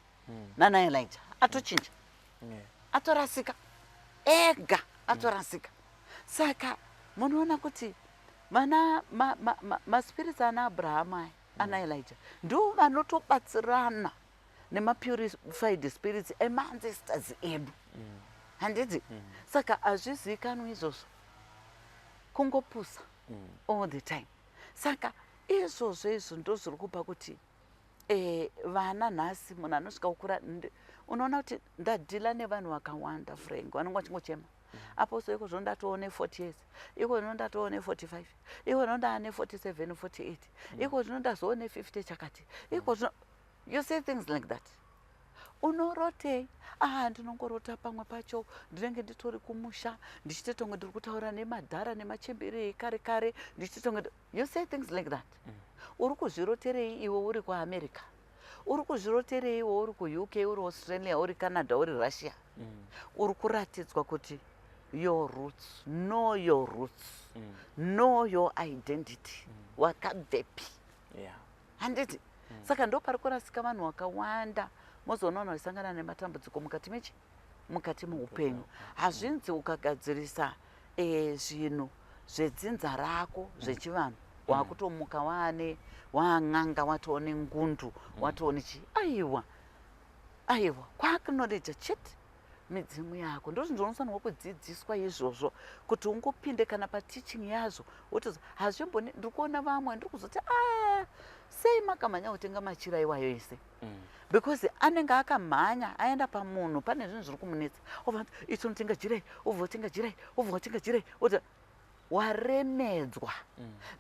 nana Elijah." Atochinja, atorasika ega, atorasika. Saka munoona kuti vana maspirits ana Abrahamu aya, ana Elijah, ndo vanotobatsirana nemapurified spirits emaancestors edu, handiti? Saka hazvizivikanwi izvozvo, kungopusa all the time. Saka izvozvo izvo ndo zviri kupa kuti vana nhasi, munhu anosvika kukura, unoona kuti ndadhila nevanhu vakawanda, Frank, vanonge vachingochema, "Apostle, iko zvino ndatoone 40 years, iko zvino ndatoone 45, iko zvino ndaane 47, 48, iko zvino ndazoone 50 chakati, iko zvino." You say things like that. "Unorotei?" "Ah, ndinongorota pamwe pacho ndinenge nditori kumusha, ndichitotonge ndiri kutaura nemadhara nemachembere ekare kare, ndichitotonge." You say things like that. Uri kuzviroterei iwe uri kuAmerica? Uri kuzviroterei iwe uri kuUK, uri Australia, uri Canada, uri Russia? Uri kuratidzwa kuti your roots, know your roots, know your identity, wakabvepi, handiti? Saka ndo pari kurasika vanhu vakawanda. Mozoona vanhu vachisangana nematambudziko mukati mechi mukati meupenyu. Hazvinzi ukagadzirisa zvinhu zvedzinza rako zvechivanhu, wakutomuka waane waan'anga, watoone ngundu, watoone chi. Aiwa, aiwa, kuacknowledge chete midzimu yako ndo zvinhu zvaunofanirwa kudzidziswa izvozvo, kuti ungopinde kana pateaching yazvo wotozi hazvimboni. Ndiri kuona vamwe, ndiri kuzoti, "A, sei makamhanya kutenga machira iwayo ese?" Because anenge akamhanya aenda pamunhu, pane zvinhu zviri kumunetsa, obva iti unotenga jirai, obva watenga jirai, obva watenga jirai, oti Waremedzwa.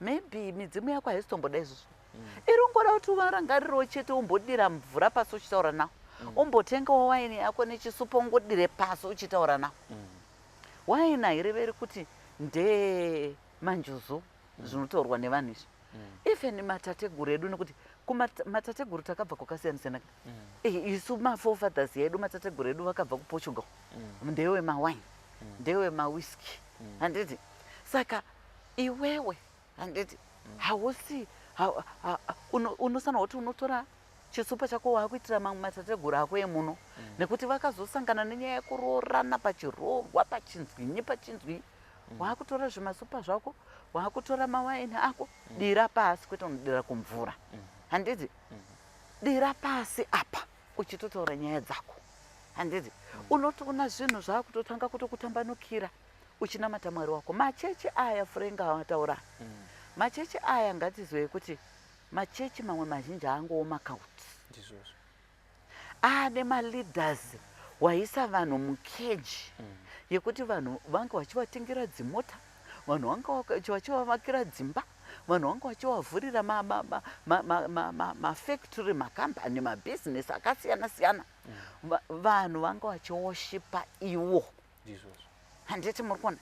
Maybe midzimu yako haisi tomboda izvozvo. Iri ungoda kuti uvarangarirewo chete, umbodira mvura pasi uchitaura nawo, umbotengawo waini yako nechisupa, ungodire pasi uchitaura nawo. Waini haireveri kuti ndee manjuzu zvinotaurwa nevanhu izvi. Even matateguru edu, nekuti kumatateguru takabva kwakasiyana siyana. Isu maforefathers edu, matateguru edu vakabva kuPortugal, ndewemawaini, ndewemawhiski, handiti? Saka iwewe, handiti, hausi unosanwa kuti unotora chisupa chako waakuitira mamwe matateguru ako emuno, nekuti vakazosangana nenyaya yekuroorana, pachiroorwa, pachinzwinyi, pachinzwinyi. Waakutora zvimasupa zvako, waakutora mawaini ako, dira pasi, kwete unodira kumvura, handiti? Dira pasi apa uchitotaura nyaya dzako, handiti? Unotoona zvinhu zvakutotanga kutokutambanukira uchinamata Mwari wako. Machechi aya, Furenga awataura, machechi aya, ngatizivei kuti machechi mamwe mazhinji aangowo macult. Ndizvozvo. Ane maleaders waisa vanhu mukeji yekuti vanhu vanga vachivatengera dzimota, vanhu vanga vachivavakira dzimba, vanhu vanga vachivavhurira mafactory, makambani, mabhizinesi akasiyana siyana. Vanhu vanga vachiworshipa iwo. Ndizvozvo. Handiti muri kuona?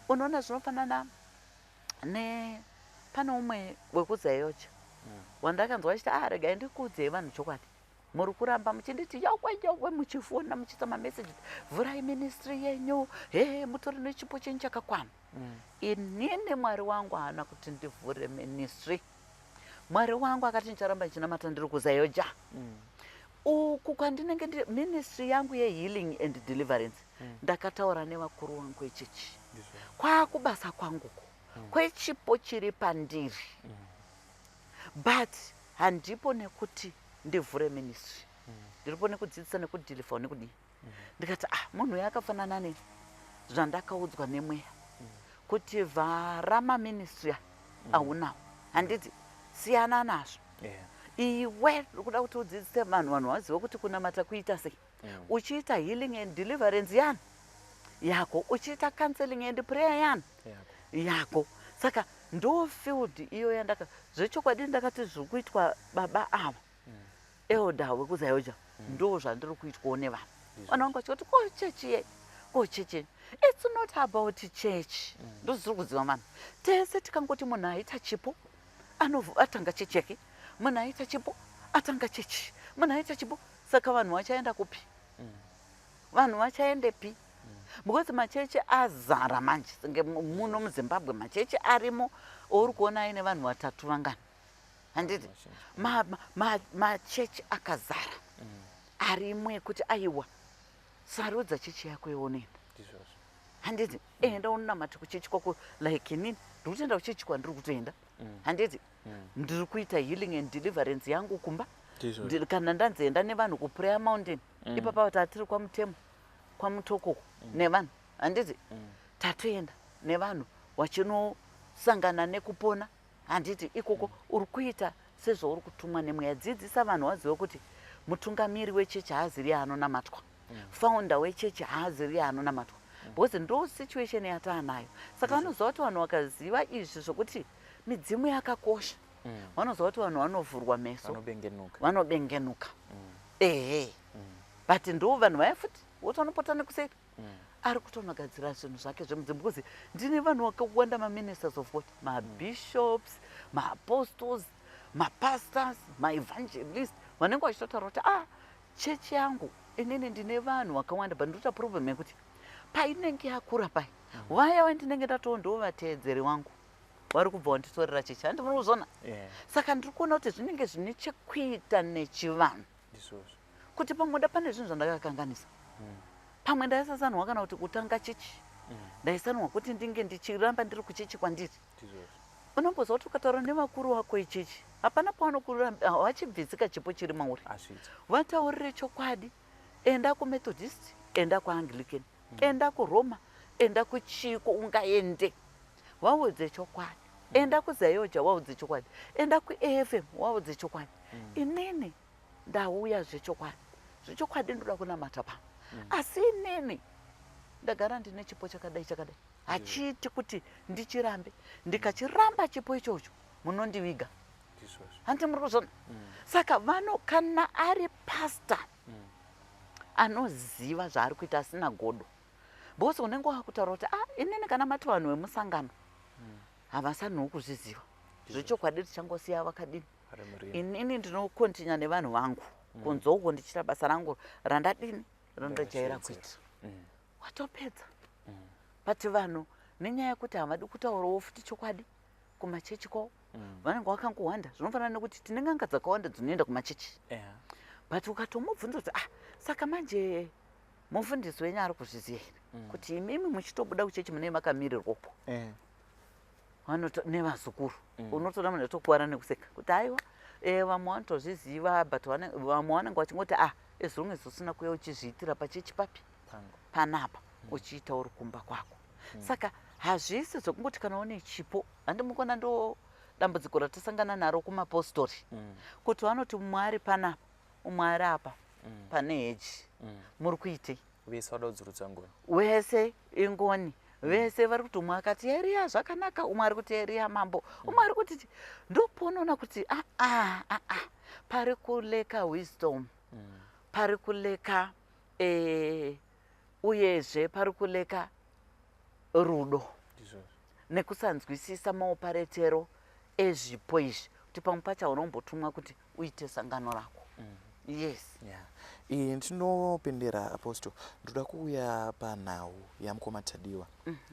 Unoona, zvinofanana ne pane umwe wekuZAOGA wandakanzwa achiti, "Ah, regai ndikuudzei vanhu chokwadi. Muri kuramba muchinditi yawe yawe, muchifona, muchiisa mameseji, vhurai ministry yenyu, he mutori nechipo chenyu chakakwana. Inini Mwari wangu haana kuti ndivhure ministry. Mwari wangu akati ndicharamba ndichinamata ndiri kuZAOGA uku kwandinenge ndiri. Ministry yangu yehealing and deliverance, ndakataura nevakuru vangu echechi. Kwakubasa kwanguko kwechipo chiri pandiri, but handipo nekuti ndivhure ministry. Ndiripo nekudzidzisa, nekudeliver, nekudii." Ndikati, "Ah, munhu uyu akafanana nei zvandakaudzwa nemweya kuti vhara maministry aunawo, handiti? Siyana nazvo. Iwe uri kuda kuti udzidzise vanhu, vanhu vazive kuti kunamata kuita sei. Uchiita healing and deliverance yani yako, uchiita counseling and prayer yani yako." Saka ndo field iyo yandaka zvechokwadi ndakati zviri kuitwa baba ava, elder wekuZAOGA, ndo zvandiri kuitwawo nevanhu. Vanhu vanga vachikuti, "Ko chechi ye, ko chechi?" It's not about church. Ndo zviri kuziva vanhu tese. Tikangoti munhu aita chipo atanga chechi yake, munhu aita chipo atanga chechi, munhu aita chipo, saka vanhu vachaenda kupi? Vanhu vachaendepi? Because machechi azara manje. Senge muno muZimbabwe machechi arimo ouri kuona aine vanhu vatatu, vangani, handiti? Machechi akazara arimo ekuti aiwa, sarudza chechi yako yaunoenda, handiti? Enda unonamata kuchechi kwako. Like inini ndiri kutoenda kuchechi kwandiri kutoenda, handiti? Ndiri kuita healing and deliverance yangu kumba. Kana ndanzi enda nevanhu kuPrayer Mountain, ipapa tatiri kwamutemo, kwaMutokoko nevanhu, handiti? Tatoenda nevanhu vachinosangana nekupona, handiti? Ikoko uri kuita sezvauri kutumwa nemweya. Dzidzisa vanhu vazive kuti mutungamiri wechechi haaziri yaanonamatwa, founder wechechi haaziri yaanonamatwa, because ndo situation yataanayo. Saka vanoziva kuti vanhu vakaziva izvi zvokuti midzimu yakakosha, vanoziva kuti vanhu vanovhurwa meso. Vanobengenuka. Vanobengenuka, ehe. But ndo vanhu vaya futi woti vanopota nekuseri, ari kutonogadzira zvinhu zvake zvemudzimu, because ndine vanhu vakawanda, maministers of God, mabishops, maapostles, mapastors, maevangelist, vanenge vachitotaura kuti, "Ah, chechi yangu inini ndine vanhu vakawanda, but ndoita problem yekuti painenge yakura pai, vaya vandinenge ndatoo ndo vateedzeri vangu vari kubva vanditorera chechi." Handi muri kuzona? Yeah. Saka ndiri kuona kuti zvinenge zvine chekuita nechivanhu, Ndizvozvo. kuti pamwe pane zvinhu zvandakakanganisa. Pamwe ndaisasanwa kana kuti kutanga chechi, ndaisanwa kuti ndinge ndichiramba ndiri kuchechi kwandiri. Ndizvozvo. Unomboziva kuti ukataura nevakuru vako ichechi, hapana pavanokuramba, havachibvisika chipo chiri mauri. Azviita. Vataurire chokwadi. Enda kuMethodist, enda kuAnglican, enda kuRoma, enda kuchiko ungaende, vaudze chokwadi. Enda kuZAOGA, vaudze chokwadi. Enda kuAFM, vaudze chokwadi. "Inini ndauya zvechokwadi, zvechokwadi ndoda kunamata pano, asi inini ndagara ndine chipo chakadai chakadai." Hachiiti kuti ndichirambe. Ndikachiramba chipo ichocho, munondiviga. Hanti muri kuzvona? Saka vano kana ari pastor anoziva zvaari kuita, asina godo, because unenge wakutaura kuti, ah, inini kana mati vanhu vemusangano havasanhuwo kuzviziva zvechokwadi, tichangosiya vakadini. Inini ndinokontinya nevanhu vangu kunze uko, ndichiita basa rangu randadini, randajaira kuita. Watopedza. But vanhu, nenyaya yekuti havadi kutaurawo futi chokwadi kumachechi kwavo, vanenge vakangohwanda. Zvinofanana nekuti tine n'anga dzakawanda dzinoenda kumachechi, but ukatomubvunza kuti, ah, saka manje mufundisi wenyu ari kuzviziva here kuti imimi muchitobuda kuchechi munee makamirirwoko nevazukuru? Unotoona munhu atokuwara nekuseka kuti aiwa, vamwe vanotozviziva, but vamwe vanenge vachingoti, ah, as long as usina kuuya uchizviitira pachechi papi panapa, uchiita uri kumba kwako. Saka hazvisi zvekungoti kana une chipo. Handimukona, ndo dambudziko ratasangana naro kumapostori, kuti vanoti mumwe ari panapa, umwe ari apa pane heji. Muri kuitei? Vese vada kudzurudza ngoni. Wese ingoni, vese vari kuti, umwe akati Eriya zvakanaka, umwe ari kuti Eriya mambo, umwe ari kuti ndoponoona kuti aa aa, pari kuleka wisdom, pari kuleka uyezve pari kuleka rudo nekusanzwisisa maoparetero ezvipo izvi, kuti pamwe pacho haunombotumwa kuti uite sangano rako. Yes. Yeah. Iyi ndinopindira, Apostle, ndoda kuuya panhau yamukoma Tadiwa,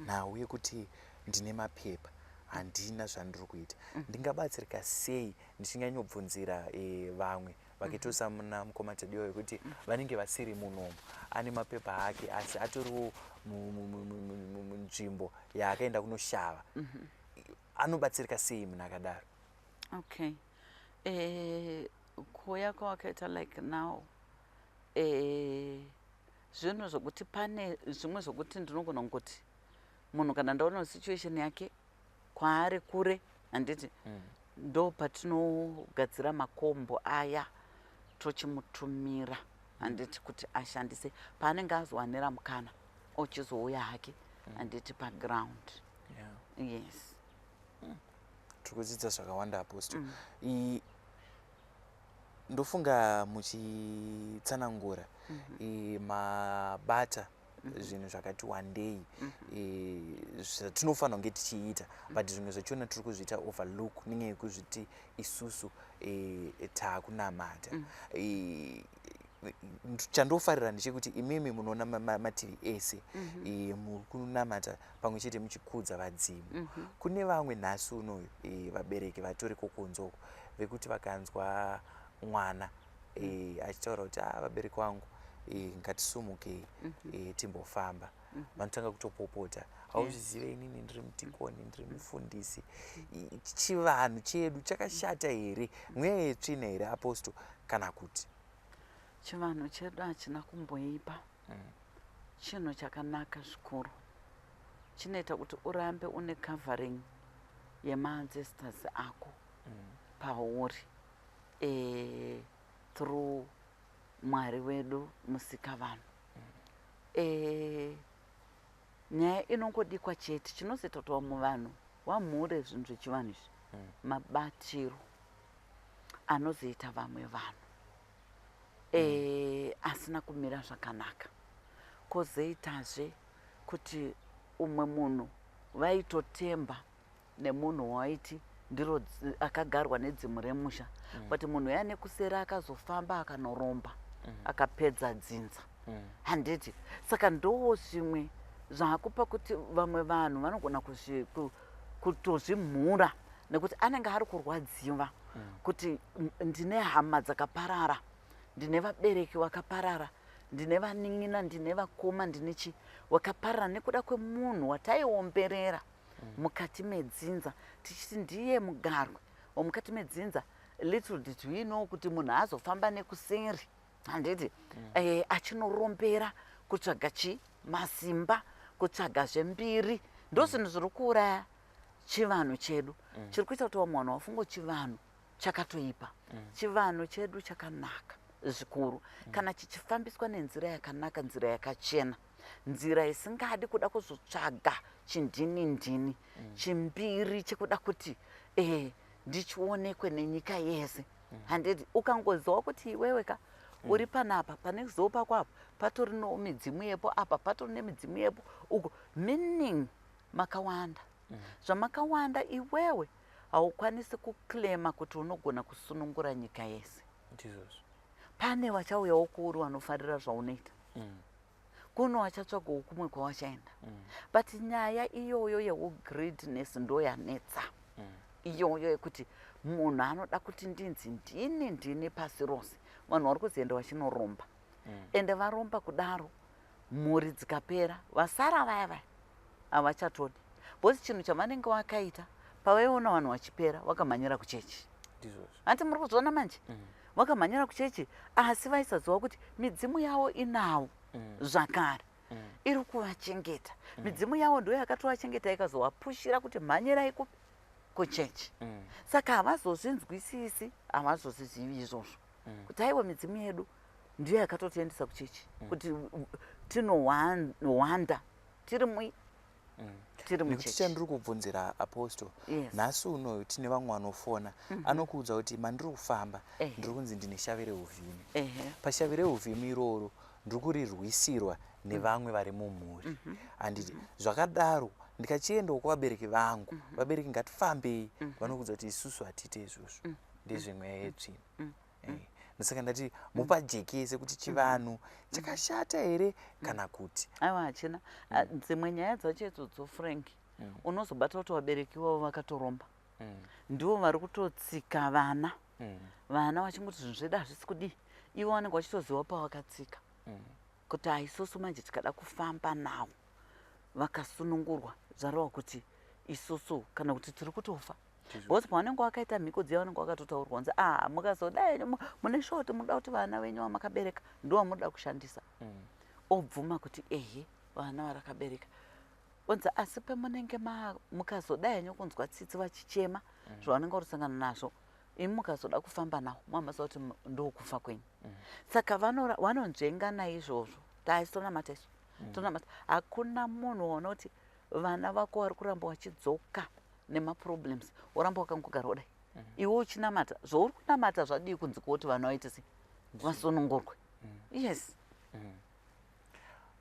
nhau yekuti ndine mapepa, handina zvandiri kuita. Ndingabatsirika sei? Ndichinganyobvunzira vamwe vakaita samuna mukoma Tadiwa, vekuti vanenge vasiri munomu, ane mapepa ake asi atoriwo munzvimbo yaakaenda kunoshava. Anobatsirika sei munhu akadaro? Okay, kuuya kwawakaita like now, zvinhu zvokuti pane zvimwe zvokuti ndinogona kungoti munhu kana ndaona situation yake kwaari kure, handiti, ndo patinogadzira makombo aya, tochimutumira, handiti, kuti ashandise paanenge azowanira mukana, ochizouya hake, handiti, paground. Yes. Tiri kudzidza zvakawanda, Apostle. Ndofunga muchitsanangura mabata zvinhu zvakati wandei zvatinofanira kunge tichiita, but zvimwe zvachona tiri kuzviita overlook nenyaya yekuzviti isusu taakunamata. Chandofarira ndechekuti imimi munoona mativi ese. Muri kunamata pamwe chete muchikudza vadzimu. Kune vamwe nhasi unoyu, vabereki vatoriko kunze uko, vekuti vakanzwa mwana achitaura kuti, ah, vabereki vangu, ngatisumukei, timbofamba, vanotanga kutopopota, hauzvizive, inini ndiri mudhikoni, ndiri mufundisi. Chivanhu chedu chakashata here? Mweya yetsvina here, Apostle, kana kuti? Chivanhu chedu hachina kumboipa. Chinhu chakanaka zvikuru, chinoita kuti urambe une covering yemaancestors ako pauri through Mwari wedu musikavanhu. Nyaya inongodikwa chete, chinozoita kuti vamwe vanhu vamhure zvinhu zvechivanhu izvi, mabatiro anozoita vamwe vanhu asina kumira zvakanaka, kwozoitazve kuti umwe munhu vaitotemba nemunhu waiti ndiro akagarwa nedzimu remusha, but munhu uya nekuseri akazofamba akanoromba, akapedza dzinza, handiti? Saka ndo zvimwe zvaakupa kuti vamwe vanhu vanogona kutozvimhura, nekuti anenge ari kurwadziwa kuti ndine hama dzakaparara, ndine vabereki vakaparara, ndine vanin'ina, ndine vakoma, ndine chi wakaparara nekuda kwemunhu wataiomberera mukati medzinza, tichiti ndiye mugarwe womukati medzinza. Little did we know kuti munhu azofamba nekuseri, handiti, achinorombera kutsvaga chi masimba, kutsvaga zvembiri. Ndo zvinhu zviri kuuraya chivanhu chedu, chiri kuita kuti vamwe vanhu vafunge chivanhu chakatoipa. Chivanhu chedu chakanaka zvikuru kana chichifambiswa nenzira yakanaka, nzira yakachena. Nzira isingadi kuda kuzotsvaga chindini ndini, chimbiri chekuda kuti ndichionekwe nenyika yese. Handiti ukangoziva kuti iwewe ka uri panapa, pane zivo pako apa patori nemidzimu yepo, apa patori nemidzimu yepo uko, meaning makawanda. Zvamakawanda, iwewe haukwanisi kuclaima kuti unogona kusunungura nyika yese. Ndizvozvo. Pane vachauyawo kuuri vanofarira zvaunoita, kuno vachatsvagawo kumwe kwavachaenda. But nyaya iyoyo yeugreediness ndo yanetsa, iyoyo yekuti munhu anoda kuti ndinzi ndini ndini pasi rose. Vanhu vari kuzoenda vachinoromba, ende varomba kudaro, mhuri dzikapera, vasara vaya vaya havachatodi, because chinhu chavanenge vakaita, pavaiona vanhu vachipera, vakamhanyira kuchechi. Ndizvozvo. Hanti muri kuzviona manje? Vakamhanyira kuchechi, asi vaisaziva kuti midzimu yavo inawo zvakare iri kuvachengeta. Midzimu yavo ndo yakatovachengeta, ikazovapushira kuti mhanyirai kupi? Kuchechi. Saka havazozvinzwisisi, havazozvizivi izvozvo, kuti aiwa, midzimu yedu ndiyo yakatotiendesa kuchechi kuti tinohwanda tiri mui tiri Nekuti muchechi. Chandiri kubvunzira, Apostle, nhasi unoyu tine vamwe vanofona, anokuudza kuti mandiri kufamba, ndiri kunzi ndine shavi reuvhimi. Pashavi reuvhimi iroro ndiri kurirwisirwa nevamwe vari mumhuri, handiti? Zvakadaro, ndikachiendawo kuvabereki vangu, vabereki ngatifambei, vanokuudza kuti isusu hatiite izvozvo, ndezvemweya yetsvina. Ndosaka ndati mupajekese kuti chivanhu chakashata here kana kuti Aiwa, hachina. Ah, dzimwe nyaya dzacho idzodzo, Frank, unozobata kuti vabereki vavo vakatoromba, ndivo vari kutotsika vana. Vana vachingoti zvinhu zvedu hazvisi kudii, ivo vanenge vachitoziva pavakatsika kuti haisusu manje tikada kufamba nawo vakasunungurwa, zvareva kuti isusu kana kuti tiri kutofa, because pavanenge vakaita mhiko dziya, vanenge vakatotaurwa kunzi a mukazodai mune shoti, munoda kuti vana venyu vamakabereka ndo vamunoda kushandisa. Obvuma kuti ehe, vana varakabereka. Onzi asi pamunenge mukazodai henyu kunzwa tsitsi vachichema zvavanenge vari nazvo, imi mukazoda kufamba nawo, mamaziva kuti ndokufa kwenyu. Saka vanonzvenga naizvozvo. Taisi tonamata isu, tonamata. Hakuna munhu waunoti vana vako vari kuramba vachidzoka nemaproblems, woramba wakangogara kudai, iwe uchinamata zvauri kunamata. Zvadii kunzi kuti vana vaite sei? Vasunungurwe. Yes.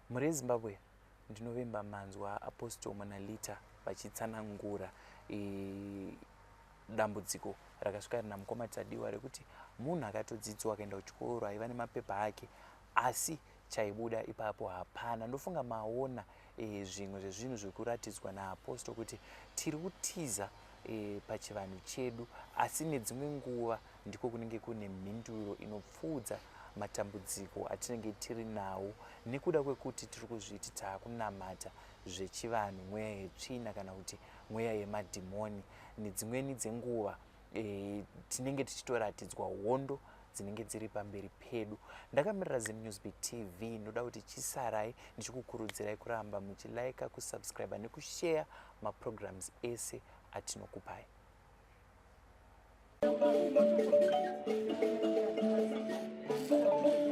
Mhuri yeZimbabwe, ndinovimba manzwa Apostle Monalita vachitsanangura dambudziko rakasvika rina mukoma Tadiwa, rekuti munhu akatodzidzwa, akaenda kuchikoro, aiva nemapepa ake, asi chaibuda ipapo hapana. Ndofunga maona zvimwe zvezvinhu zvekuratidzwa naapostle kuti tiri kutiza pachivanhu chedu, asi nedzimwe nguva ndiko kunenge kune mhinduro inopfuudza matambudziko atinenge tiri nawo, nekuda kwekuti tiri kuzviti taakunamata zvechivanhu, mweya yetsvina kana kuti mweya yemadhimoni. Nedzimweni dzenguva tinenge tichitoratidzwa hondo dzinenge dziri pamberi pedu. Ndakamirira Zim Newsbeat TV. Ndoda kuti chisarai ndichikukurudzirai kuramba muchilaika, kusubscribe nekushare maprograms ese atinokupai. Thank you.